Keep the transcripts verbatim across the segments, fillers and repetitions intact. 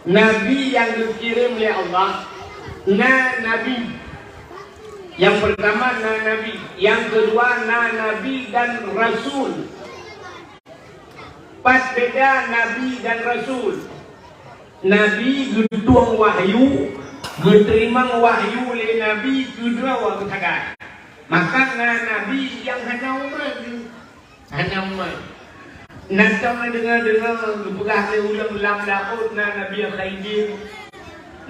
Nabi nyang geukirém lé Allah, na nabi. Nyang peurtama na nabi, nyang keudua na nabi dan rasul. Pat beda nabi dan rasul? Nabi geutueng wahyu, geuteurimong wahyu lé nabi keudroe geusagai. Maka na nabi nyang hana umat geuh. Hana umat. Na tom na deungoe-deungoe geupeugah lé ureuëng lam laôt na Nabi Khidir.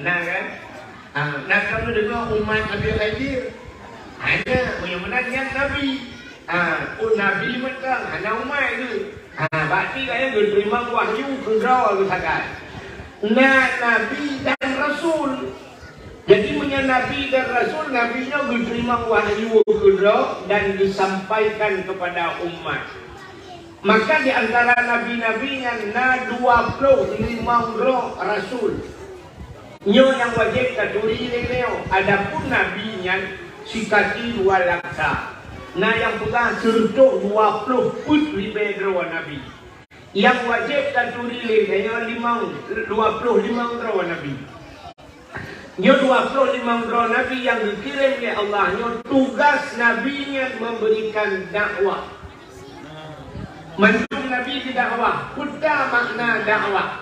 Na kan? Ah, na tom na deungoe umat Nabi Khidir. Hana, meunyoe meunan nyan nabi. Ah, oh nabi mantong, hana umat geuh. Ah, berarti gaya geuteurimong wahyu keudroe geusagai. Na nabi dan rasul. Jadi meunyoe nabi dan rasul, nabi nyoe geuteurimong wahyu keudroe dan disampaikan kepada umat. Maka di antara nabi-nabi nyan na dua ploh limong droe rasul. Nyoe nyang wajéb taturi lé nyoe. Adapun nabi nyan sikati dua laksa. Na nyang peugah seureutôh dua ploh peuet ribée droe nabi. Nyang wajéb taturi lé nyoe limong, dua ploh limong droe nabi. Nyoe dua ploh limong droe nabi nyang geukirém lé Allah. Nyoe tugas nabi nyan memberikan dakwah. Mandum nabi geudakwah. Peue makna dakwah?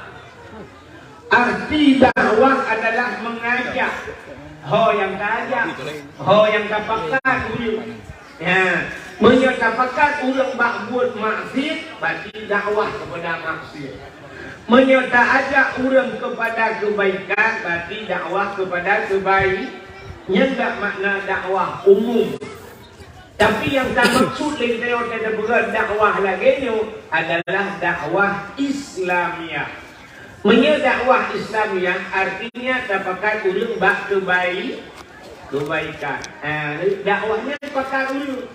Arti dakwah adalah mengajak. Ho nyang taajak, ho nyang tapakat ureuëng. Ya, meunyoe tapakat ureuëng bak buet maksiat, berarti dakwah kepada maksiat. Meunyoe taajak ureuëng kepada kebaikan, berarti dakwah kepada kebai-, nyan dak makna dakwah umum. Tapi nyang tamaksud lé geutanyoe teudeungoe dakwah lagée nyoe adalah dakwah Islamiah. Meunyoe dakwah Islamiah artinya tapakat ureuëng bak keubai-, keubaikan. Ha, dakwah nyan pakat ureuëng.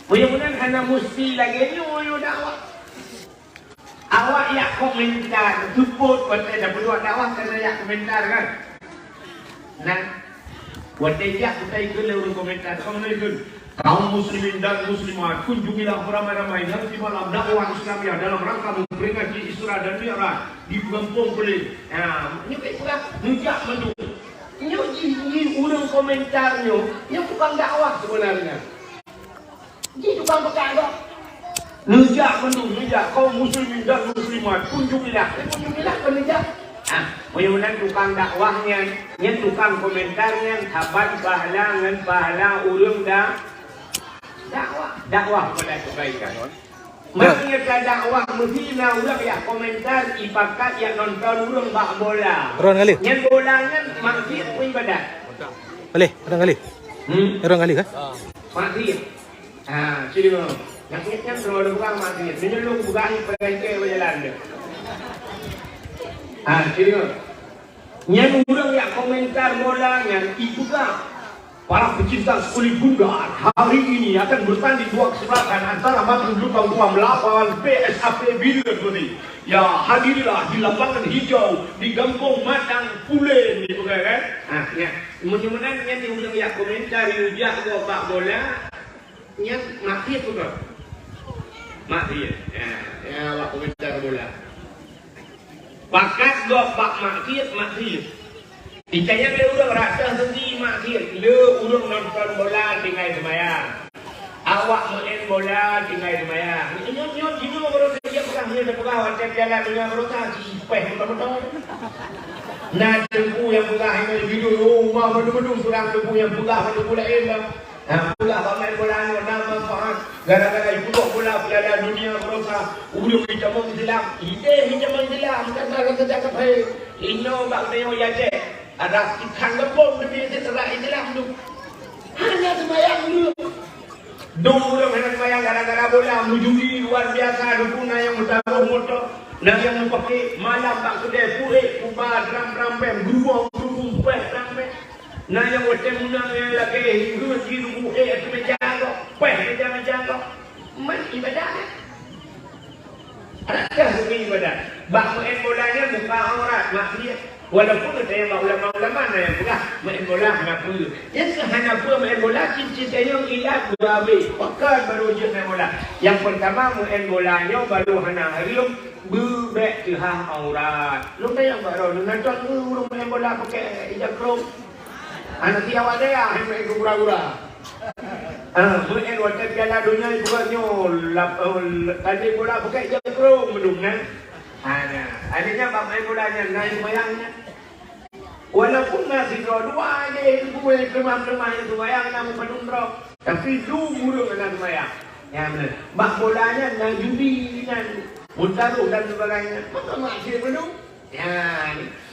Meunyoe meunan hana musti lagée nyoe nyoe dakwah. Awak jak komentar, seupôt watée tapeuduek dakwah kana jak komentar kan? Nah, watée jak keutai keuneuk ureuëng komentar, kon lé kheun, "Kaum muslimin dan muslimat, kunjungilah beramai-ramai nanti malam dakwah Islamiah dalam rangka memperingati Isra dan Mi'raj di Gampông Peuleng." Nah, nyoe peugah, neujak mandum. Nyoe jih, jih ureuëng komentar nyoe, nyoe tukang dakwah sebenarnya. Jih tukang peugah gob. Neujak mandum, neujak kaum muslimin dan muslimat, kunjungilah. Eh, kunjungilah kon neujak. Ah, meunyoe meunan tukang dakwah nyan, nyan tukang komentar nyan, saban pahala ngon pahala ureuëng da-, dakwah. Dakwah kepada kebaikan. Maknanya ka dakwah meusti na ureuëng jak komentar, ipakat jak nonton ureuëng bak bola. Ron kali. Nyan bola nyan maksiat pun ibadat. Boleh, ron kali. Hmm? Ron kali kah? Maksiat. Ha, sini dulu. Nyang ingat kan selalu ada orang mati. Ini lu bukan perengke berjalan dia. Ha, sini dulu. Nyan ureuëng jak komentar bola nyan ipeugah, "Para pecinta sepak bola, hari ini akan bertanding dua kesempatan antara Matrix Lubang Dua melawan P S A P Bireuen Putih. Ya, hadirilah di lapangan hijau di Gampông Madang Pulen," ipeugah kan? Ha, ya. Meunyoe meunan nyan ureuëng jak komentar, jak gob bak bola, nyan maksiat bukan? Maksiat. Ya, ya, bak komentar bola. Pakat gob bak maksiat, maksiat. Icaya lé ureuëng rasa sendiri maksiat. Le ureuëng nonton bola tinggai seumayang. Awak main bola tinggai seumayang. Nyoe, nyoe, jinoe baru saja peugah, nyoe dah peugah, watée piala dunia baru saja, ipeh beutôi-beutôi. Na teungku nyang peugah, nyoe video, oh, ma mandum-mandum seurang teungku nyang peugah, mandum bola laén, bang. Nah, pula bak main bola nyoe na manfaat. Gara-gara ipeuduek bola Piala Dunia baroesa, ureuëng itamong Islam, idéh itamong Islam, bukan salah seujagat hai. Inoe bak meunyoe Aceh, ada ikan lepong demi seutara Islam tu. Hana seumayang ureuëng. Dum ureuëng hana seumayang gara-gara bola, meujudi luar biasa, dukun na nyang meutaroh moto, na nyang meupaké malam bak keudée, puréh, kuba, dram-dram bém, geurubong, geurubong, péh, dram bém. Na nyang watée meunang nyang lagée hireuen jirubuh ék ateueh meuja gob, péh meuja-meuja gob. Man ibadat. Adakah seumi ibadat? Bak meu'en bola nyan buka aurat, maksiat. Walaupun geutanyoe bak ulama-ulama na nyang peugah meu'en bola hana peue. Nyang keuh hana peue meu'en bola, cit-cit tanyoe ilat dua abéh. Pakon barô jeuet meu'en bola. Nyang peurtama, meu'en bola nyoe barô hana hareuem, beubèk teuhah aurat. Lôn tanyong bak droeneuh, na cok ureueng meu'en bola pakèk ija krông? Hana siat awak dayah, hai meu'en keu gura-gura. Ah, meu'en watèe Piala Donya ibuka nyoe, lap-, eh, tandeng bola pakèk ija krông meudum nyan. Ha, nyan. Akhirnya bak main bola nyan, na seumayang nyan. Walaupun na sidroe dua aja ibu eh, keumah-keumah itu seumayang na meupadum droe. Tapi dum ureueng na seumayang. Ya, benar. Bak bola nyan na judi nan, mutaruh dan sebagainya. Maka maksiat penuh. Ya,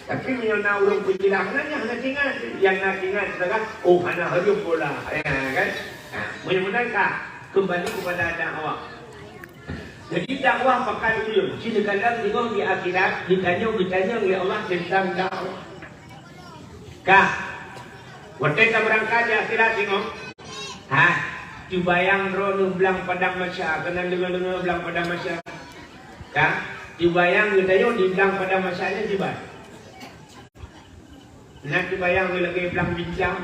tapi meunyoe na ureueng peujeulaih nyan, nyang hana ingat. Nyang na ingat adalah, oh, hana hareuem bola. Ya, kan? Ha, mudah-mudahan ka kembali kepada dakwah. Jadi dakwah pakat ureueng, ci neukalon singoh di akhirat, geutanyoe geutanyong lé Allah teuntang dakwah. Ka, watèe tabeurangkat di akhirat singoh, ha, cubayang droeneuh blang padang mahsyar, keunan deungoe-deungoe blang padang mahsyar. Ka, cubayang geutanyoe di blang padang mahsyar nyan kiban. Na cubayang lagèe blang bincang,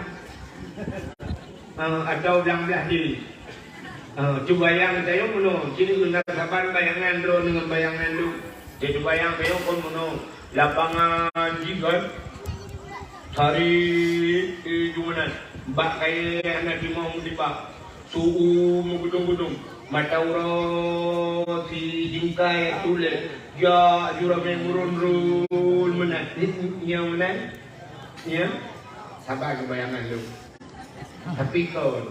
eh, atawa blang blah diri. Eh, cubayang tanyoe meunoe, ci neukalon saban bayangan droeneuh ngon bayangan lôn. Jadi cubayang tanyoe kon meunoe, lapangan jih kan, hari, eh, Jumaat, bak kayèe hana timoh musibah. Su-u meugeudong-geudong, mata uroe si jingkai tuléh, jak ju ramè meurôn-rôn meunan. Nyoe meunan? Nyoe? Saban keu bayangan lôn. Tapi kon.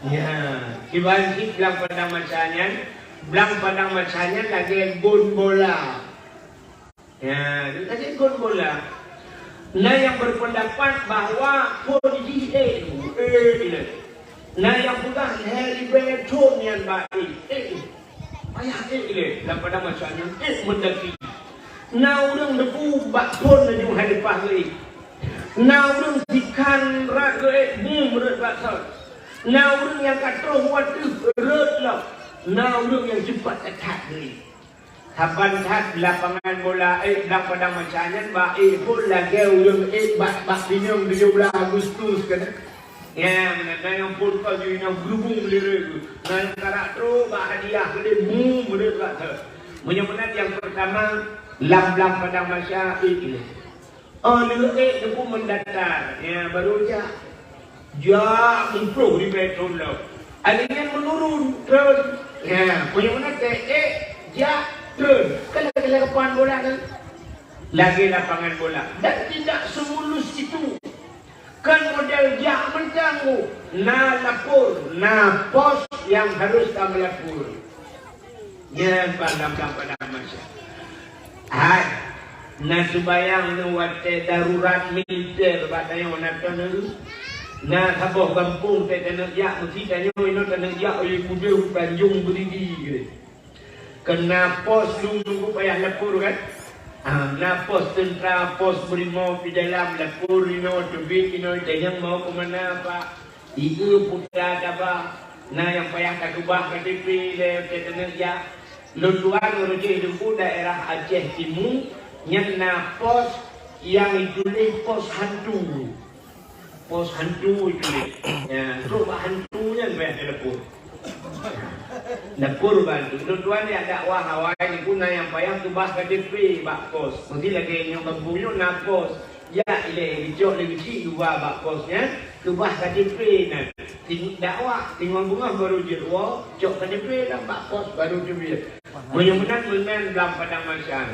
Ya, kiban cit blang padang mahsyar nyan, blang padang mahsyar nyan lagèe gon bola. Ya, lagèe gon bola. Na nyang berpendapat bahwa phôn jih ék, ék ilèe. Na nyang peugah lhèe ribèe thôn nyan bak ék, ék. Payah ék ilèe, lam padang mahsyar nyan ék meudaki. Na ureueng debu bak phôn laju hai leupah geuék. Na ureueng sikhan rot geuék, bum rot bak thôn. Na ureueng nyang ka troh u ateueh rot lom. Na ureueng nyang cepat that geuék. Saban that lapangan bola, eh, blang padang mahsyar nyan bak ék phôn lagèe ureueng ék bak, bak pineung tujoh blaih Agustus kan. Nyang na, na nyang phôn ka jih nyang geulubong lirek, na nyang karak trok bak hadiah geude mu meudeuh bak thon. Meunyoe meunan nyang peurtama, lam blang padang mahsyar ék ilèe. Oh, lheueh ék teupeu meudatar, ya, baru jak. Jak muproh di beton lom. Akhirnya menurun, turun. Ya, punya mana teh ék, jak, turun. Kan lagi lapangan bola kan? Lagi lapangan bola. Dan tidak semulus itu. Kan model jak mantong, na lapor, na pos yang harus kamu lapor. Nyan bak lam-lam padang mahsyar. Hai, na seumayang nyoe watèe darurat militer bak tanyoe na keuneuk. Na saboh gampông teuh taneuk jak, meusi tanyoe inoe taneuk jak u Likudeueng Tanjong Beridi. Keu na pos lu nunggu payah lapor kan? Ah, na pos teuntra, pos brimob di dalam lapor inoe teubiet inoe tanyong mau keu mana, Pak? Ie puta taba, na nyang payah takeubah K T P lé teuh taneuk jak. Lôn tuan ureueng jih teungku daerah Aceh Timu, nyan na pos nyang jituléh pos hantu. Pos hantu jituléh. Ya, trok bak hantu nyan payah telepon. Telepon bak hantu. Lôn tuan jak dakwah awai teungku na nyang payah keubah K T P bak pos. Meusti lagèe nyoe gampông nyoe na pos. Jak ilèe geucok lé geuchik geuba bak pos nyan, keubah K T P nyan. Ting-, dakwah, teungoh beungoh baru jeuet woe, cok K T P lam bak pos baru teubiet. Meunyoe meunan, meunan blang padang mahsyar.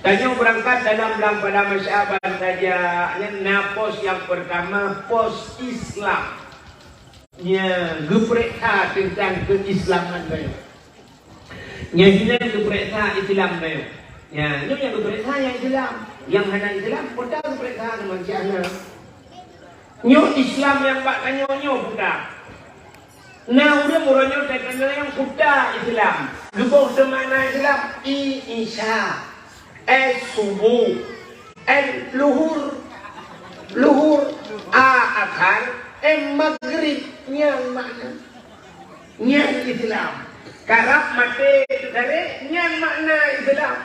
Tanyoe beurangkat dalam blang padang mahsyar ban tajak nyan na pos nyang peurtama, pos Islam. Nyan geupeuriksa teuntang keuislaman tanyoe. Nyang hinan geupeuriksa Islam tanyoe. Nyan, nyoe nyang geupeuriksa nyang Islam. Nyang hana Islam, peue ta geupeuriksa ngon si hana. Nyoe Islam nyang bak tanyoe nyoe peue ta. Na ureueng uroe nyoe teuka nyang peue ta Islam. Geuboh teumakna Islam, i Isya, eh, suboh, eh, luhur, luhur, a, asar, eh, magrib. Nyan makna. Nyan Islam. karab maté teutarek, nyan makna Islam.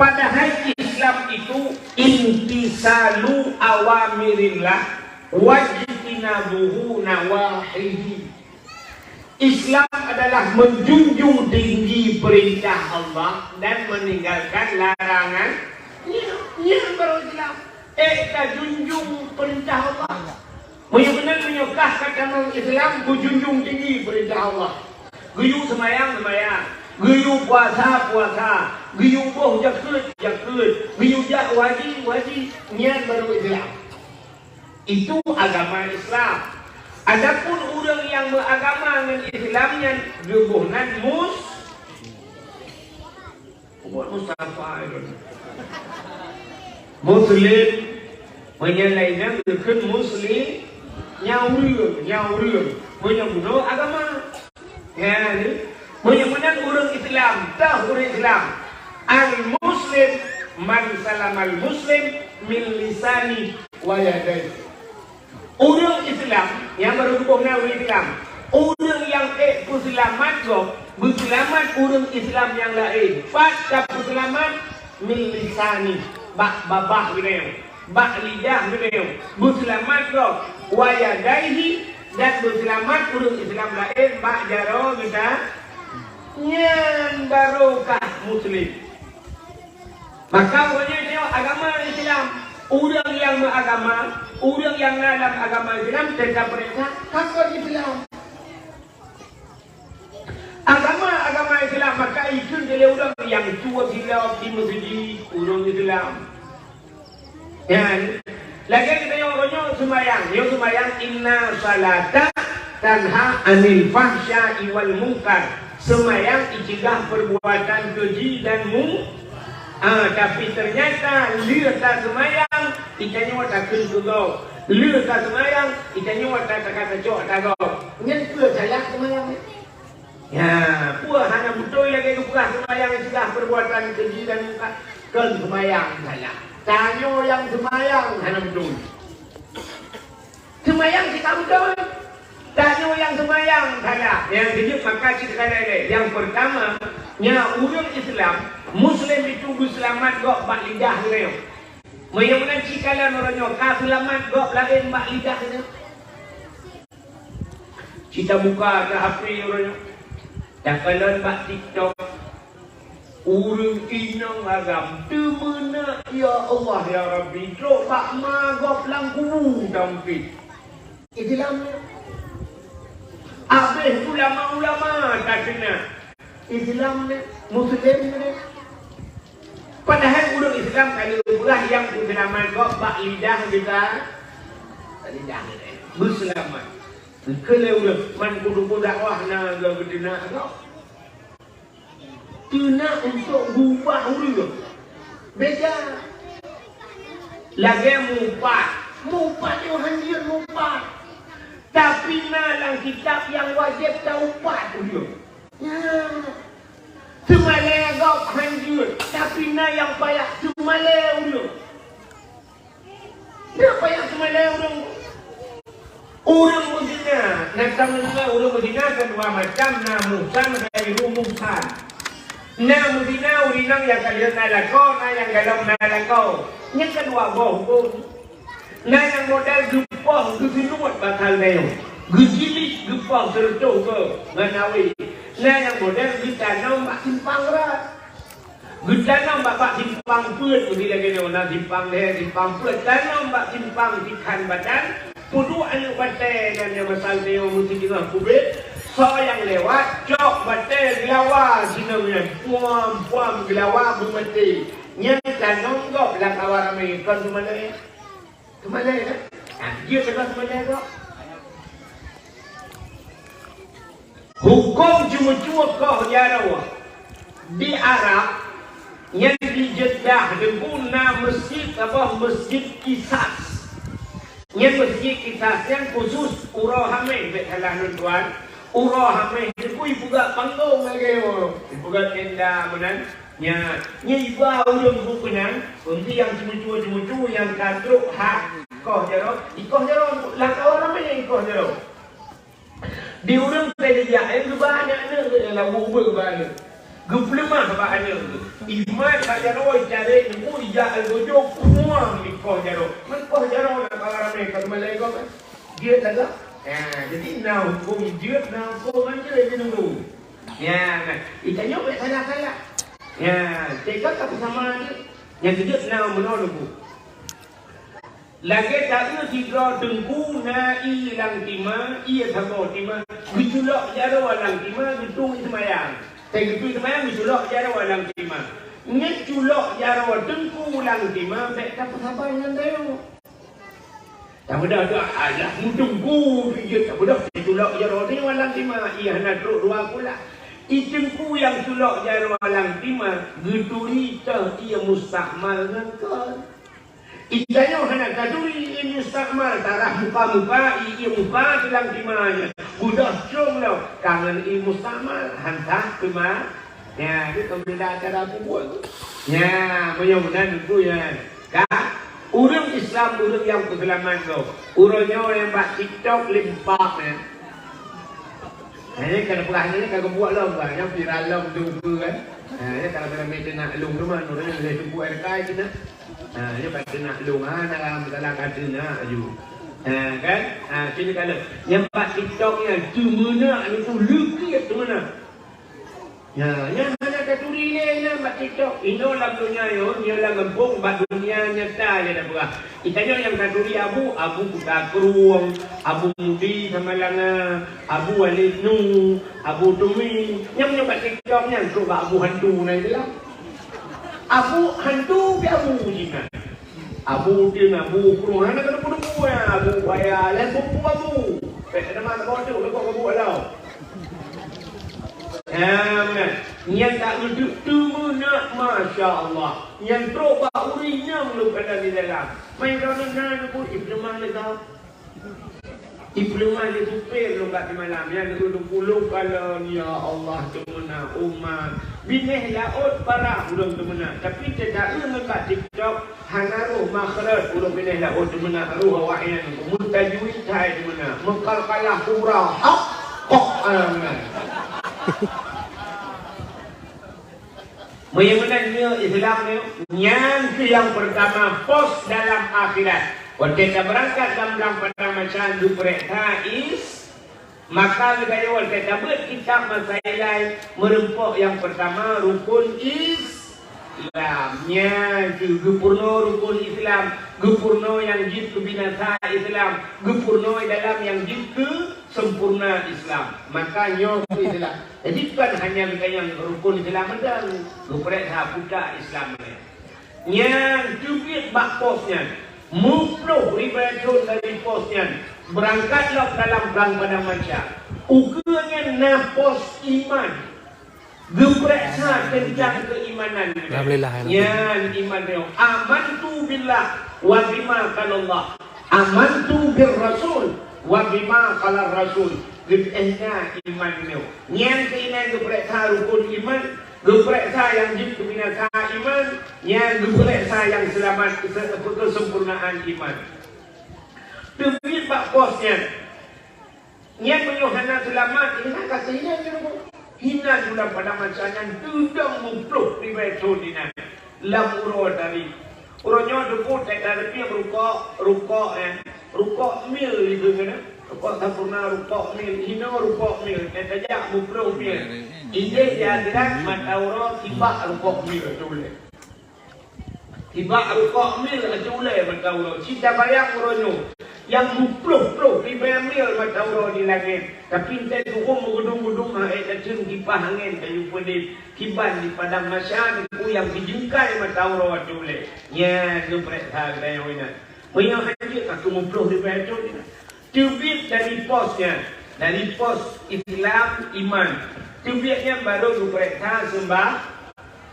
Padahai Islam itu imtisalu awamirillah wajtinabuhu nawahihi. Islam adalah menjunjung tinggi perintah Allah dan meninggalkan larangan. Nyan, nyan baru Islam. Eh, tajunjung perintah Allah. Meunyoe meunan, meunyoe kah ka tamong Islam, beujunjung tinggi peurintah Allah. Geuyue seumayang, seumayang. Geuyue puasa, puasa. Geuyue boh jakeuet, jakeuet. Geuyue jak haji, haji. Nyan baru Islam. Itu agama Islam. Adapun ureuëng nyang meuagama ngon Islam nyan geuboh nan mus-, Umat Mustafa itu. Muslim, meunyoe laén nyan geukheun Muslim, nyan ureuëng, nyan ureuëng. Meunyoe bunoe agama. Nyan, meunyoe meunan ureuëng Islam, tah ureuëng Islam. Al-Muslim man salamal Muslim min lisani wa yadaihi. Ureuëng Islam nyang barô tuboh na ureuëng Islam. Ureuëng nyang ék peuseulamat gob, beuseulamat ureuëng Islam nyang laén. Pat ka peuseulamat? Min lisani, bak babah geuneue, bak lidah geuneue. Beuseulamat gob, wa yadaihi, dan beuseulamat ureuëng Islam laén bak jaroe geutanyoe. Nyan barô kah Muslim. Maka uroe nyoe agama Islam, ureuëng nyang meuagama, ureuëng nyang na lam agama Islam teuka peurintah, ka kon Islam. Agama, agama Islam, maka ikheun lé ureuëng nyang tuwoe silop di meuseujid, ureuëng Islam. Nyan, lagée geutanyoe uroe nyoe seumayang, nyoe seumayang, inna salata tanha anil fahsya'i wal munkar. Seumayang icegah perbuatan keji dan mu-, ah, tapi ternyata lheueh taseumayang, itanyoe takheun keu gob. Lheueh taseumayang, itanyoe ta-, taka tacok ata gob. Nyan peue salah seumayang nyan? Ya, peue hana beutôi lagée geupeugah seumayang icegah perbuatan keji dan munkar? Kon seumayang salah. Tanyoe nyang seumayang hana beutôi. Seumayang cit ka beutôi. Tanyoe nyang seumayang salah. Nyang keujeuet maka cit salah lé. Nyang peurtama, nyan ureuëng Islam, Muslim itu beuseulamat gob bak lidah geutanyoe. Meunyoe meunan cit kalon uroe nyoe ka seulamat gob laén bak lidah geutanyoe. Cit tabuka ata H P uroe nyoe, takalon bak TikTok, ureuëng inong agam teumeunak, ya Allah, ya Rabbi, trok bak ma gob lam kubu tameupiet. Islam nyan. Abéh ulama-ulama tateunak. Islam nyan, Muslim nyan. Padahai ureuëng Islam ka lheueh peugah nyang peuseulamat gob bak lidah geuta-, bak lidah geutanyoe. Beuseulamat. Keu lé ureuëng, man kudu dakwah na geutanyoe gob. Teunak untuk gubah ureuëng. Beda. Lagée mupat. Mupat nyoe hanjeuet mupat. Tapi na lam kitab nyang wajéb taupat ureuëng. Ya. Seumalée gob hanjeuet, tapi na nyang payah seumalée ureuëng. Na payah seumalée ureuëng. Ureuëng meuzina, na ka meunyoe ureuëng meuzina kan dua macam, na muhsan, ghairu muhsan. Na meuzina ureuëng inong nyang ka lheueh na lakoe, na nyang golom na lakoe. Nyan ka dua boh huköm. Na nyang model geupoh geuseunuet pasal nyoe, geujilid geupoh seureutôh goe ngon awé. Na nyang model geutanom bak simpang rot. Geutanom bak, bak simpang peuet, meunyoe lagée nyoe na simpang lhée, simpang peuet, tanom bak simpang sikhan badan, peuduek aneuëk batée nyan nyang masa nyoe meusidroe kubit, soe nyang lewat, cok batée geulawa sinan nyan, puam, puam geulawa beumaté. Nyan tanom gob lam kawan ramé, kon seumalée. Seumalée, kan? Nah, jeuet deungon seumalée gob. Huköm ceumeucue koh jaroe di Arab, nyan di Jeddah, Teungku, na meuseujid, saboh meuseujid Kisas. Nyan meuseujid Kisas nyan khusus uroe Hamèh, bék salah lôn tuan. Uroe Hamèh Teungku ipeugöt panggong lagée nyoe, ipeugöt tenda meunan. Nyan, nyan iba ureuëng buet keunan, ureuëng nyang ceumeucue-ceumeucue nyang ka trok ha koh jaroe, ikoh jaroe, lam kawan ramé ikoh jaroe. Di ureuëng teuh jak, eh, geuba aneuk-aneuk geuh, lam ubeueng geuba aneuk. Geupeuleumah bak aneuk geuh. Iman bak jaroe carek nyoe ijak algojo kuang dikoh jaroe. Meukoh jaroe na kawa ramé ka geumalai gob, eh. Jeuet lagak. Ya, jadi na hukôm jeuet, na hukôm hanjeuet di nunggu. Ya, kan. Itanyoe bèk salah-salah. Ya, teuka ka beusama jeuet. Nyang keujeuet na meunoe nunggu. Lagèe taeu sidroe teungku na ié lam tima, ié saboh tima, geuculok jaroe lam tima, geutueng seumayang. Teuh geutueng seumayang, geuculok jaroe lam tima. Nyan culok jaroe teungku lam tima, bèk tapeusaban ngon tanyoe. Tapeugah, "Alah, teungku, jeuet tapeugah, culok jaroe teungoh lam tima, ié hana trok dua kulah." I teungku nyang culok jaroe lam tima, geuturi toh ié mustakmal ngon kon. Itanyoe hana taturi ié mustakmal, tarah muka-muka, ié muka teuh lam tima nyan. Beudôh com lom, ka ngon ié mustakmal, han sah teuma. Nya, nyoe ka beubeda cara peubuet. Nya, meunyoe meunan teungku nyan. Ka, ureuëng Islam, ureuëng nyang peuseulamat gob. Uroe nyoe nyang bak TikTok limpak nyan. Nah, nyan ka peugah nyan ka geubuet lom, bah, nyang viral lom tu, tu kan. Nah, nyan ka ramé teunak lôn tu mah, uroe nyoe lé tubuh air kai tu nah. Ha, nyoe ka teunak lôn, ha, dalam, dalam ka teunak aju. Ha, kan? Ha, sini kalau nyang bak TikTok nyan, teumeunak nyoe, leukeuet teumeunak. Ya, nyan hana taturi lé nyan bak TikTok. Inoe lam donya nyoe, nyoe lam gampông, bak donya nyata nyan tapeugah. Itanyoe nyang taturi Abu, Abu Kuta Krueng, Abu Mudi Samalanga, Abu Walid Nu, Abu Tumi. Nyang nyoe bak TikTok nyan, trok bak Abu Hantu na itulah. Abu Hantu pi Abu jih nyan. Abu Udin, Abu Krueng, hana keuneuk-keuneuk, Abu Buya, laén buku Abu. Bèk teuma Abu tu, leubeh Abu Alau. Nah, meunan. Nyan tak meuteuk teumeunak, masya Allah. Nyan trok bak ureueng inong lôn keunan di dalam. Main droeneuh na neubeuet, ipeuleumah lé gob. Ipeuleumah lé supir lôn bak simalam, nyan geuteupeue lôn kalon, ya Allah, teumeunak umat. Binéh laôt parah ureueng teumeunak, tapi teuka ngon bak TikTok hana roh makhraj ureueng binéh laôt teumeunak, roh awaknyan meutajwid hai teumeunak, meuqalqalah kubra, hak, kok, ah, meunan. Meunyoe meunan nyoe Islam nyoe, nyan keuh nyang peurtama pos dalam akhirat. Watèe tabeurangkat lam blang padang mahsyar geupareksa is-, maka geutanyoe watèe tabeuet kitab Masailai, meureumpok nyang peurtama rukun Islam. Nyan keuh geupeurunoe rukun Islam, geupeurunoe nyang jeuet keu binasa Islam, geupeurunoe dalam nyang jeuet keu sempurna Islam. Maka nyoe keuh Islam. Jadi, kon hanya geutanyoe rukun Islam mantong, geupareksa puta Islam nyan. Nyan teubiet bak pos nyan, muploh ribèe thon dari pos nyan, beurangkat lom dalam prang padang mahsyar. Ukeue nyan na pos iman, geupareksa teuntang keuimanan. Alhamdulillah, ya Rabbi. Nyan iman nyoe, "Amantu billah wa bima qalallah." Amantu bir rasul wa bima qalar rasul. Geutéh na iman nyoe. Nyan keuh inan geupareksa rukun iman, geupareksa nyang jeuet keu binasa iman, nyan geupareksa nyang seulamat keu se-, keu keusempurnaan iman. Teubiet bak pos nyan. Nyan meunyoe hana seulamat, inan ka hinan jih. Hinan bulan padang mahsyar nyan teudong muploh ribèe thon inan. Lam uroe tadi. Uroe nyoe teupeu teuka reupieng rukok, rukok, eh, rukok mil itu kan, eh. Rukok sampurna, rukok mil, hinoe rukok mil, teuka jak muploh mil. Injih di akhirat mata uroe sibak rukok mil tu lé. Sibak rukok mil ateueh ulèe mata uroe. Cit tabayang uroe nyoe, nyang muploh-ploh ribèe mil mata uroe di langèt. Tapi 'oh lheueh turông meugeudong-geudong, han ék tateun kipah angèn tayue peudeh. Kiban di padang mahsyar, peue nyang jijeungkai mata uroe ateueh ulèe. Nyan geupareksa geutanyoe inan. Meunyoe han jeuet ka keu muploh ribèe thon inan. Teubiet dari pos nyan, dari pos Islam, iman. Teubiet nyan barô geupareksa seumbah-,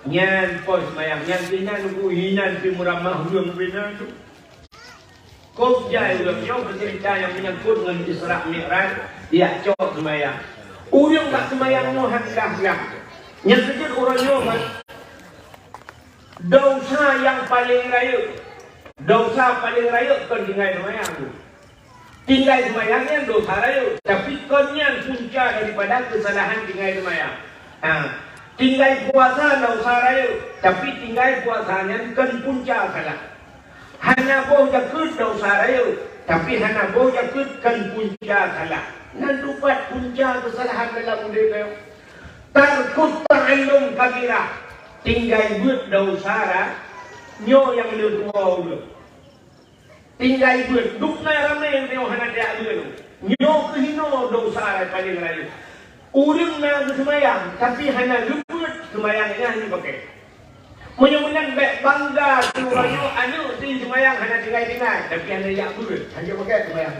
nyan pos seumayang. Nyan keuh inan, inan pih meuramah ureueng bina tu. Kôb jai ureueng nyoe beuceurita nyang meunyangkot ngon Isra Mi'raj, jak cok seumayang. Ureueng bak seumayang nyoe han glah-glah. Nyang keujeuet uroe nyoe kan, desya nyang paleng rayeuk, desya paleng rayeuk kon tinggai seumayang tu. Tinggai seumayang nyan dosa rayeuk, tapi kon nyan punca daripada keusalahan tinggai seumayang. Ha, tinggai puasa dosa rayeuk, tapi tinggai puasa nyan kon punca salah. Hana boh jakeuet dosa rayeuk, tapi hana boh jakeuet kon punca salah. Nyan dipat punca keusalahan dalam udeb nyoe. Tarkut ta'allum kabirah, tinggai beuet dosa ra-, nyoe nyang le tuwoe ulôn. Tinggai beuet, dum na ramé nyang hana tajak beuet. Nyoe keuh inoe dosa nyang paleng rayeuk. Ureuëng na geuseumayang, tapi hana geubeuet seumayang nyan hana jipakè. Meunyoe meunan bék bangga keu uroe nyoe aneuëk jih seumayang hana tinggai-tinggai, tapi hana jak beuet, hana jipakè seumayang.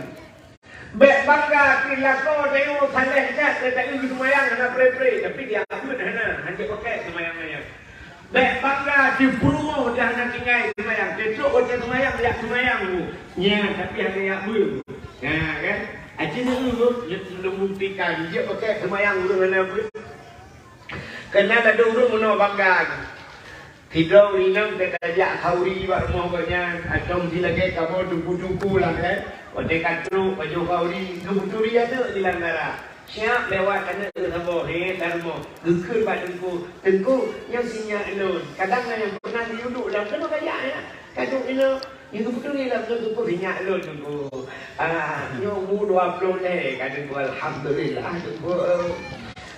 Bék bangga keu lakoe tanyoe saleh that, teuka geuseumayang hana pre-pre, tapi jak beuet hana, hana jipakè seumayang nyan. Bék bangga, di peurumoh dah na tinggai seumayang. Trok watèe seumayang, jak seumayang bu. Nyan, tapi hana jak beuet. Nah, kan? Aci neu, neu, neu buktikan. Jak pakè seumayang ureuëng hana beuet. Keunan ladôm ureuëng meunoe bangga. Sidroe inong ka tajak khauri bak rumoh gobnyan. Atau si lagèe kamoe tuku-tuku lah, kan? Watèe ka trok, pajoh khauri, tuku-tuku dia tu di langkara. Siap lewat aneuk saboh, he, darumoh. Geukheun bak teungku, "Teungku, nyoe sinyak lôn." Kadang na nyang pernah jiuduk lam keunoe kajak, ya. Kadang inoe, nyang geupeuturi lam keunoe teungku sinyak lôn, teungku. Ah, nyoe bu dua ploh lé, ka teungku, alhamdulillah, teungku.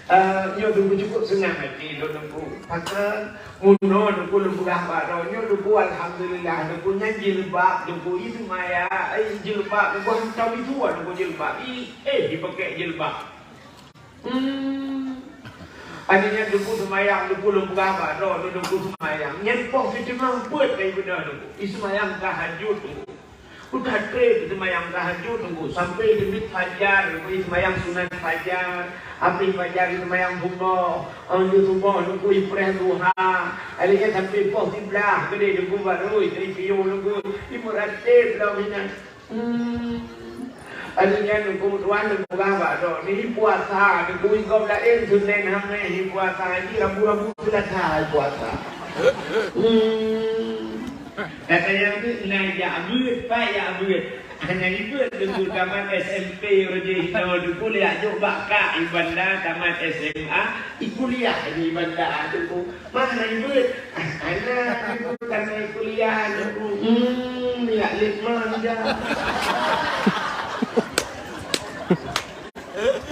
Ah, nyoe teungku cukup seunang hati lôn, teungku. Pakon? Meunoe teungku lôn peugah bak droe nyoe teungku, alhamdulillah teungku, nyan jilbab teungku, i seumayang, eh, jilbab teungku, hantom i tuan teungku jilbab. I, eh, jipakè jilbab. Hmm. Akhirnya teungku seumayang, teungku lôn peugah bak droe nyoe teungku seumayang. Nyan poh siteungoh peuet dari beuna teungku. I seumayang tahajud teungku. Udah trép seumayang tahajud teungku, sampai terbit fajar, teungku seumayang sunat fajar, habis fajar seumayang suboh, oh, di suboh teungku ipreh duha, alèh nyan sampai poh siblaih keudéh teungku baru isteri piôh teungku, imeuratéb lom inan. Hmm. Alèh nyan teungku tuan teungku bah bak droe, ni puasa teungku i gob laén Senin Hamis i puasa, i Rabu-Rabu Seulasa i puasa. Hmm. Kata nyang tu, na jak beuet, pat jak beuet. Hana ribet teungku tamat S M P roh jih inoe teungku, jak jok bak kak i Banda tamat S M A, i kuliah di Banda teungku. Mah hana ribet. Hana teungku tamat kuliah teungku. Hmm, jak lét mah ida.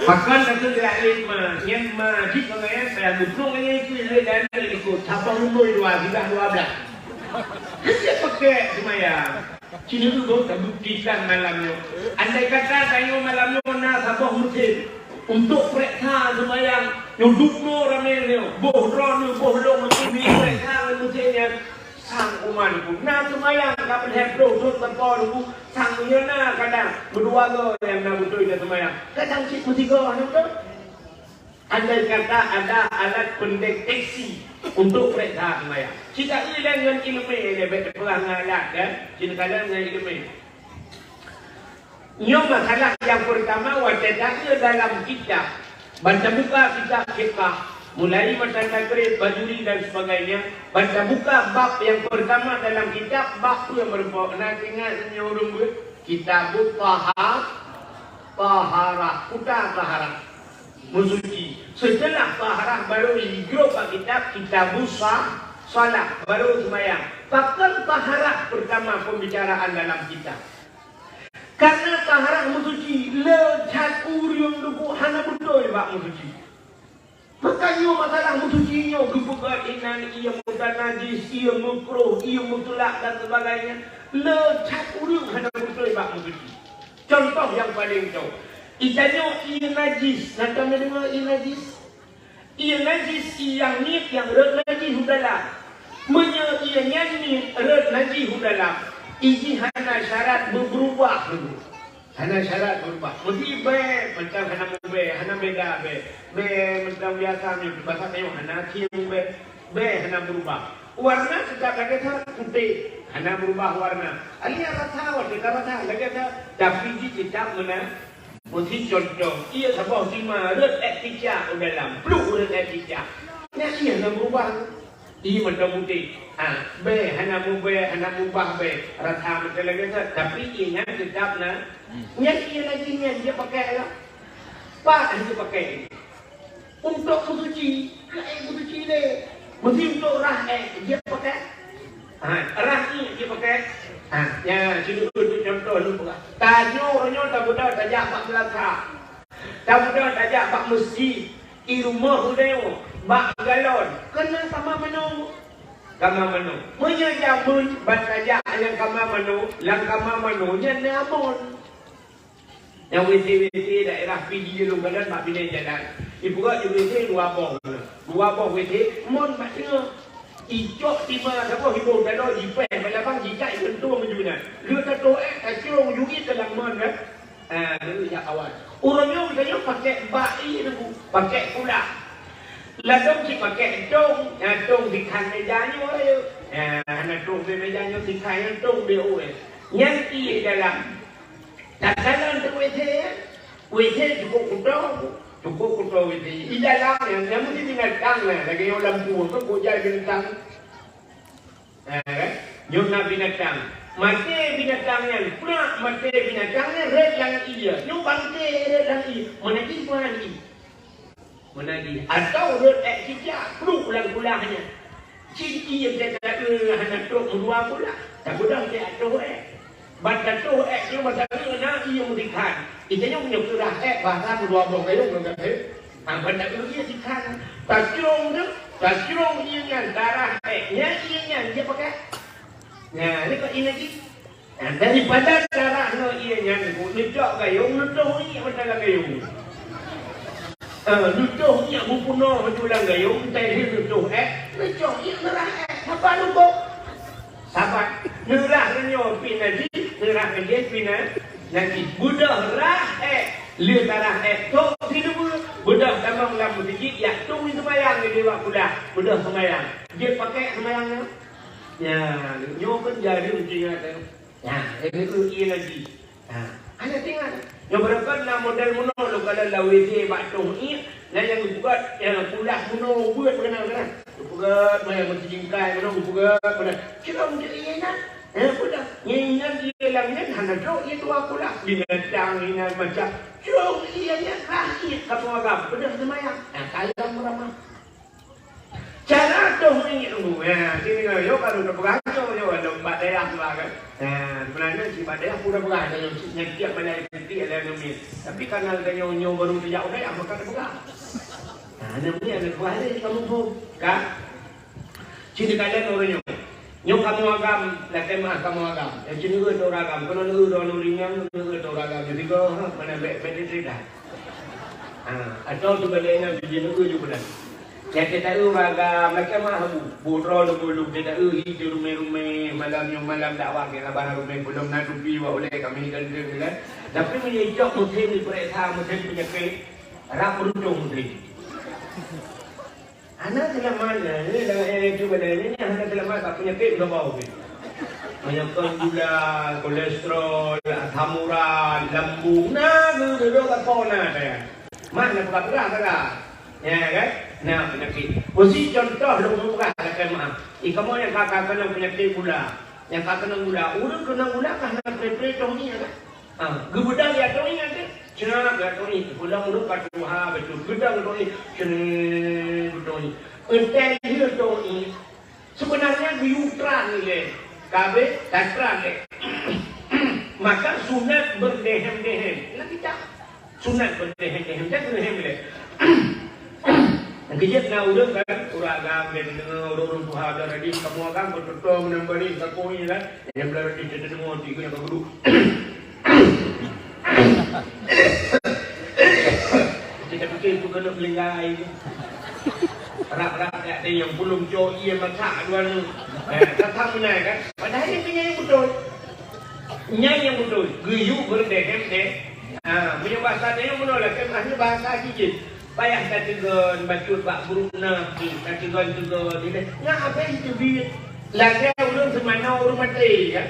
Pakon ka teubiet lé ma, nyan ma jih pangaian payah muprong nyan itu lé dan lé likot. Saboh lumbôi dua, sigoe dua blah. Hana pakè seumayang. Cina tu tabuktikan malam nyoe. Andai kata tanyoe malam nyoe na saboh meusén untuk pereksa seumayang, nyoe dum noe ramé nyoe, boh droeneuh, boh lôn nyoe, pereksa ngon meusén nyan. Sang umat teungku, na seumayang ka peureulèe ploh thôn sampoe teungku, sang nyoe na kadang meudua goe nyang na beutôi na seumayang. Kadang cit meusigoe na beutôi. Andai kata ada alat pendeteksi untuk pereksa seumayang. Cit taeu lé ngon ileumèe lé, bèk teupeugah ngon alat, kan? Cit taeu lé ngon ileumèe. Nyoe masalah nyang peurtama watèe taeu dalam kitab. Ban tabuka kitab fiqah, mulai matan takrib, bajuri dan sebagainya. Ban tabuka bab nyang peurtama dalam kitab, bab peue meureumpok? Na teuingat nyoe ureueng beuet? Kitabut taha-, taharah, kuta taharah. Meusuci. Seuteulah taharah baru jigrob bak kitab, kitabus sa-, salat, baru seumayang. Pakon taharah peurtama pembicaraan dalam kitab? Karena taharah meusuci, le that ureueng teungku hana beutôi bak meusuci. Maka nyoe masalah meusuci nyoe geupeugah inan ié mutanajis, ié meukruh, ié mutulak dan sebagainya. Le that ureueng hana beutôi bak meusuci. Contoh nyang paleng cok, geutanyoe ié najis, na tadeungoe ié najis? Ié najis, ié nyang niet nyang rhot najih u dalam. Meunyoe ié nyan niet rhot najih u dalam, i jih hana syarat beu-, beurubah lom. Hana syarat beurubah. Meusé bèe, mantong hana meubèe, hana beda bèe. Bèe mantong biasa nyoe, basa tanyoe hana akhé meubèe. Bèe hana beurubah. Warna teutap lagèe that, putéh, hana beurubah warna. Alia rasa, watèe ka rasa lagèe that, tapi jih teutap meunan. Meusi contoh, ié saboh sima rhot èk cicak u dalam, pluek rhot èk cicak. Nyan ié na beurubah. Ie mantong putéh. Ha, bèe, hana mubèe, hana mubah bèe. Rasa mantong lagèe nyan, tapi ie nyan teutap na. Nyan ie lagèe nyan jeuet pakèk lah. Pat han jeuet pakèk. Untuk meusuci, keu ék meusuci lé. Meusti untuk rhah ék jeuet pakèk. Ha, rhah ie jeuet pakèk. Ha, nyan, sineuk untuk contoh lôn peugah. Tanyoe nyoe tabeudôh tajak bak meulasa. Tabeudôh tajak bak meuseujid. I rumoh udeueng bak galon, keunan kama manoe. Kama manoe. Meunyoe jameun ban tajak nyang kama manoe, lam kama manoe nyan na amon. Nyang W C-W C daerah Pidie lôn kalon bak binéh jalan. Ipeugöt di W C dua boh. Dua boh W C, mon bak teungoh. Icok tima saboh hibong tanoh jipèh bak labang jijak ipeuntueng meujeuet nyan. Lheueh tatoh ék, tacrông jugi keu lam mon kan. Ah, dulu jak awai. Ureueng nyoe geutanyoe pakèk bak ie teungku, pakèk kulah. Ladôm cit pakèk tông, nyang tông sikhan meuja nyoe rayeuk. Nyang hana tông bak meuja nyoe sikhan nyang tông bak ueh. Nyan ie dalam. Takalon teuh W C, ya. W C cukôp kuto, cukôp kuto W C. I dalam nyan, nyan meusti binatang nyan, lagèe nyoe lampu, kan kojai binatang. Eh, nyoe na binatang. Maté binatang nyan, prak maté binatang nyan, rhot lam ie. Nyoe bangké rhot lam ie. Meunan jih, meunan jih. Meunan jih. Atawa rhot ék cicak, pluek lam kulah nyan. Cit ie teuka, eh, hana trok meudua kulah. Tabeudôh teuka toh ék. Ban tatoh ék nyoe masa nyoe na ie meusikhan. Geutanyoe meunyoe keu rhah ék, bahasa meudua boh gayông ngon gata. Ah, ban tatoh ie sikhan. Tacrông teuh, tacrông ie nyan, tarhah ék. Nyan ie nyan, jeuet pakèk. Nyan, lé kok ie lagèe. Nah, daripada tarhah ngon ie nyan, neucok gayông, neutoh ie mantong lam gayông. Eh, neutoh ie beupunoh mantong lam gayông, entah ie neutoh ék, neucok ie neurhah ék. Sapa neuboh? Sabat, neurhah nyoe pih najih, neurhah nyoe pih na-, najih. Beudôh rhah ék, lheueh tarhah ék, trok siluweue. Beudôh tamong lam meuseujid, jak tueng seumayang di bak kulah. Beudôh seumayang. Jeuet pakèk seumayang nyoe. Nyan, nyoe kan jareueng teuingat, eh. Nyan, eh, eh, eh, ie lagèe. Ha, hana teuingat. Nyoe barangkapeue na model meunoe lôn kalon lam W C bak toh ie, na nyang geupeugöt, nyang kulah meunoe beuet meunan, meunan. Geupeugöt meunan, meuteujingkai meunoe geupeugöt meunan. Cuma untuk ie nyan, eh, peue dah? Nyan, nyan ie lam nyan hana trok ie dua kulah. Binatang inan macam. Trok ie nyan, ah, ie kamoe agam, peue dah seumayang. Nah, kalon meuramah. Cara toh minyeuk nyoe, ha, sini nyoe, nyoe baru teupeugah nyoe, nyoe, nyoe, bak daerah tu lah kan. Ha, sebenarnya si bak daerah pun dah peugah, ada yang si, yang tiap mana yang titik, ada yang ngambil. Tapi karena ada nyoe, nyoe baru teujak udah, ya, maka teupeugah. Ha, nyoe ni ada peugah ni, kamu pun, kan? Sini kalian orang nyoe. Nyoe kamoe agam, lakèe meu'ah kamoe agam. Nyang ceuneuk ureueng agam, keunoe ureueng droeneuh ringan, keunoe ureueng agam. Jadi, goh, mana bèk, bèk cerita. Ha, atau tu balik dengan tujuan ureueng juga dah. Nyang kita ureueng agam, lakèe meu'ah bu. Bu droeneuh bulu, kita ureueng di rumah-rumah, malam nyoe malam dakwah, kita barang rumah, belum na tupi, wak ulèe kami dan dia, kan. Tapi meunyoe icok musim diperiksa, musim penyakit, rap beruntung musim. Hana seulamat, nah, ni dah, eh, cuba dah, ni, ni hana seulamat bak peunyakét meubau pih. Meunyoe kon gula, kolesterol, asam urat, lambung, na, tu, tu, tu, apa na, dah. Mak na peugah-peugah, peugah. Ya, kan? Na peunyakét. Usi contoh lôn peugah, lakèe meu'ah. Ih, kamoe nyang ka, ka keunong peunyakét gula. Nyang ka keunong gula. Ureueng keunong gula ka hana pre-pre toh ngieng, kan? Ha, geubeudang ya toh ngieng, kan? Ceunak ya toh ngieng. Pulang ureueng ka tuha beutôi. Beudang toh ngieng. Ceunak toh ngieng. Entah dia toh ngieng. Sebenarnya geuyue tran lé. Kabeh ka tran lé. Maka sunat berdehem-dehem. Nah, kita sunat berdehem-dehem. Jangan berdehem lé. Keujeuet na ureueng kan, ureueng agam, dia deungoe ureueng-ureueng tuha, dia tadi, kamoe agam, beutôi-toi meunambah ni, kamoe ni kan. Yang belah tadi, dia deungoe, tiga yang baru. Kita fikir tu kena melinggai. Rap-rap dak teunyong pulung cok ie masak dua nu. Eh, datang benar kan? Padahal nyan nyang beutôi. Nyan nyang beutôi. Geuyue berdehem deh. Ha, meunyoe bahasa teunyong meunoe lah, kan, bahasa jijih. Payah tateugon bacut bak brok na, tateugon-teugon, nyan abéh teubiet. Lagèe ureueng seumanoe ureueng maté, kan?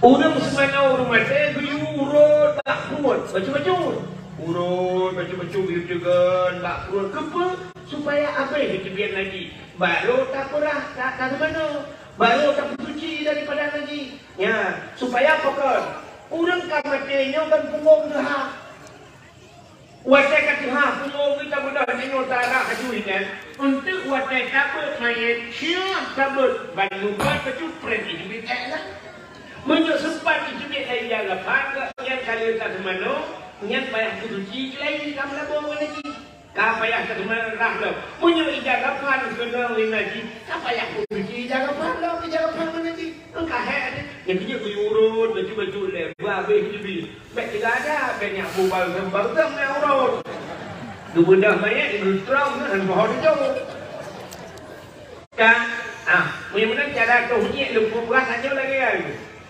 Ureueng seumanoe ureueng maté geuyue urot bak pruet, bacut-bacut. Urot bacut-bacut geuyue teugon bak pruet. Keupeue? supaya abéh jiteubiet najih, barô tapeurah, ta-, tateumanoe, barô tapeusuci daripada najih. Nya, supaya pakon? Ureuëng ka maté nyoe kan punggong teuhah. Watée ka teuhah punggong geuh tabeudoh nyoe tarah aju nyan, eunteuk watée tabeuet manyét, siap tabeuet ban mupat bacut preh jiteubiet ék lah. Meunyoe seumpat jiteubiet lé ija gafan, nyan ka lheueh tateumanoe, nyan payah peusuci keulai ka meulaboe ngon najih. Ka payah tateumanoe rhah lom. Meunyoe ija gafan keunong ngon najih, ka payah peusuci ija gafan lom, ija gafan ngon najih. Engka hék, nyang keujeuet geuyue urot bacut-bacut lé, bah abéh jiteubiet. Bék teuga aja, bék nyak bu balsem-balsem na uroe. Geubeudôh manyét, geutrok na han poh tujôh. Ka, ah, meunyoe meunan cara toh nyak leumpah brat tanyoe lagée nyan.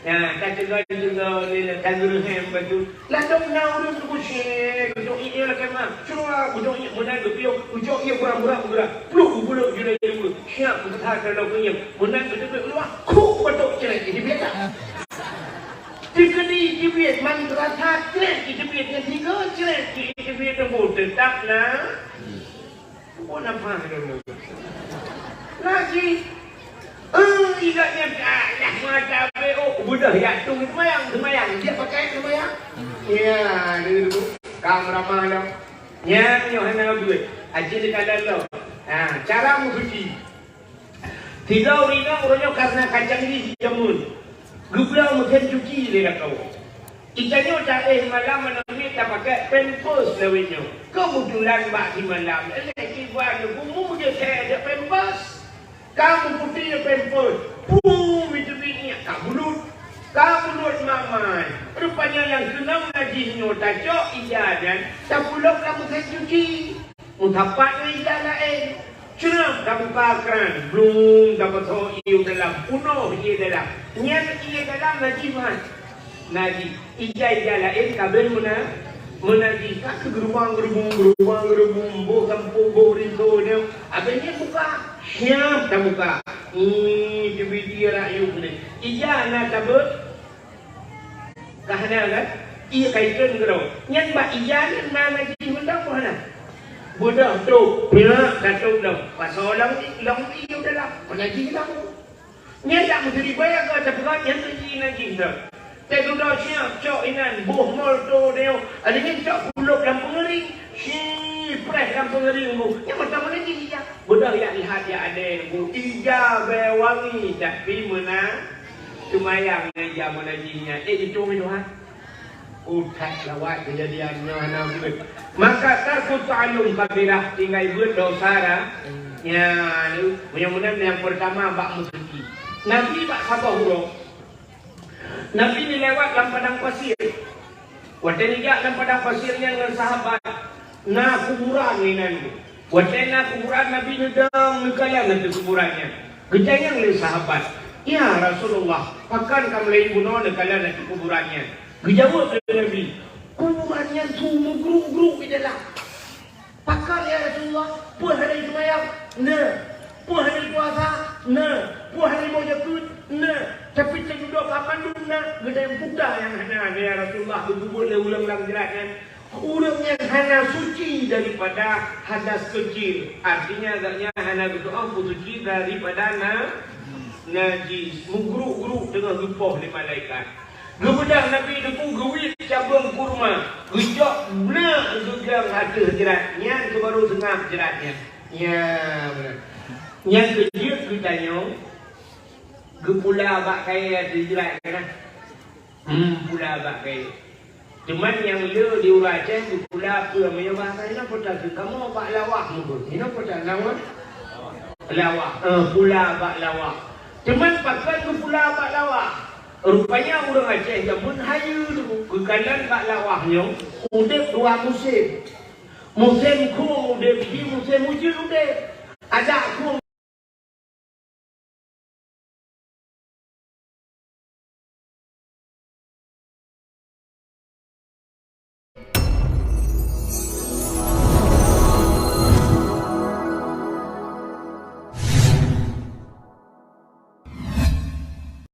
Nah, ka teungoh-teungoh lé, ka geureuhem batu. Ladôm na ureuëng teukusék, geucok ié lakée mah. Cuma geucok ié meunan geupiôh, geucok ié burang-burang geura. Pluh geupeulok jurée dua. Siap geupeutha keunoe keunyeueng. Meunan geuteubiet luwah, kuk batok célék. Ini biasa. Teukeudi teubiet man rasa krek teubiet ngon tiga krek teubiet teungku teutap na. Bukan apa dulu. Lagi. Eh, ingat nyan, ah, lah mata be, oh, budah ya tu semayang, semayang. Dia pakai semayang. Ya, dulu. Kam ramah dah. Nyan nyoh hana duit. Aji dikadan lo. Ha, cara musuci. Sidroe ureuëng inong uroe nyoe kareuna ka canggih jameun, geubloe meusén cuci lé lakoe. Geutanyoe taéh malam manoe miet tapakék pampers lawét nyoe. Keubeutulan bak simalam, éléh kiban bumu jeuet pampers. Ka meuputéh pampers, puu miteubiet nyak ka bulut. Ka bulut mamai. Rupanya nyang keunong najih nyoe tacok ija nyan tapulok lam meusén cuci. Meusapat ngon ija laén. Creueh tabuka kran, blung, tapeutho ié dalam, peunoh ié dalam. Nyan ié dalam najih meuhan. Najih. Ija-ija laén ka ben meuna-, meunajih. Ka keugeurubang-geurubung, geurubang-geurubung, boh sampôh, boh rinso nyoe. Abéh nyan buka. Siap tabuka. Ih, teubiet ié rakyueb nyoe. Ija na tabeuet. Ka hana kan? Ié ka ikheun keudroe. Nyan bak ija nyan na najih mantong peue hana? Beudôh trok, piak ka trok lom. Pasoe lom, lom ié dalam. Peue najih lom. Nyan dak meusiribèe ka tapeugah nyan najih, najih dah. Teududoe siap cok inan boh molto nyoe. Ada nyan cok kulôb lam peungeuring. Si preh lam peungeuring bu. Nyan mantong najih ija. Beudôh jak lihat jak adé bu. Ija bèe wangi tapi meuna Seumayang ngon ija meunajih nyan, ék jitong itu, ha? Utat lawat keujadian nyoe hana beuet. Maka tarkut ta'allum kabirah, tinggai beuet dosa dah. Nyan, meunyoe meunan nyang peurtama bak meusuci. Nabi bak saboh uroe, Nabi neulewat lam padang pasir. Watèe neujak lam padang pasir nyan ngon sahabat, na kuburan inan. Watèe na kuburan Nabi neudong neukalon ateueh kuburan nyan. Geutanyong lé sahabat, "Ya Rasulullah, pakon kamoe lheuh bunoe neukalon ateueh kuburan nyan?" Geujaweueb lé Nabi, "Kuburan nyan su meugruk-gruk di dalam." Pakon, ya Rasulullah? Peue hana seumayang? Na. Peue hana puasa? Na. Peue hana boh jakeuet? Na. Tapi teududoe ka mandum na, geutanyong peue nyang hana, ya Rasulullah, geupeubuet lé ureueng lam jrat nyan. Ureueng nyang hana suci daripada hadas keucil, artinya gobnyan hana geutu'oh peusuci daripada na-, najis, meugruk-gruk teungoh geupoh lé malaikat. Geubeudôh Nabi Teungku geuwiet cabeueng kurma, geucok beuneuk geugang ateueh jrat nyan keu barô seungab jrat nyan. Nya, beuna. Nyan keu jeuet geutanyoe geupula bak kayèe ateueh jrat nyan. Hmm, pula bak kayèe. Teuma nyang le di ureueng Aceh geupula peue meunyoe bahasa inoe peue takheun kamoe bak lawah meugon. Inoe peue takheun lawah? Lawah. Eh, pula bak lawah. Teuma pakon geupula bak lawah? Rupanya ureueng Aceh jameun hayeue dulu geukalon bak lawah nyoe udép dua musém. Musém khueng udép, di musém ujeuen udép. Adak khueng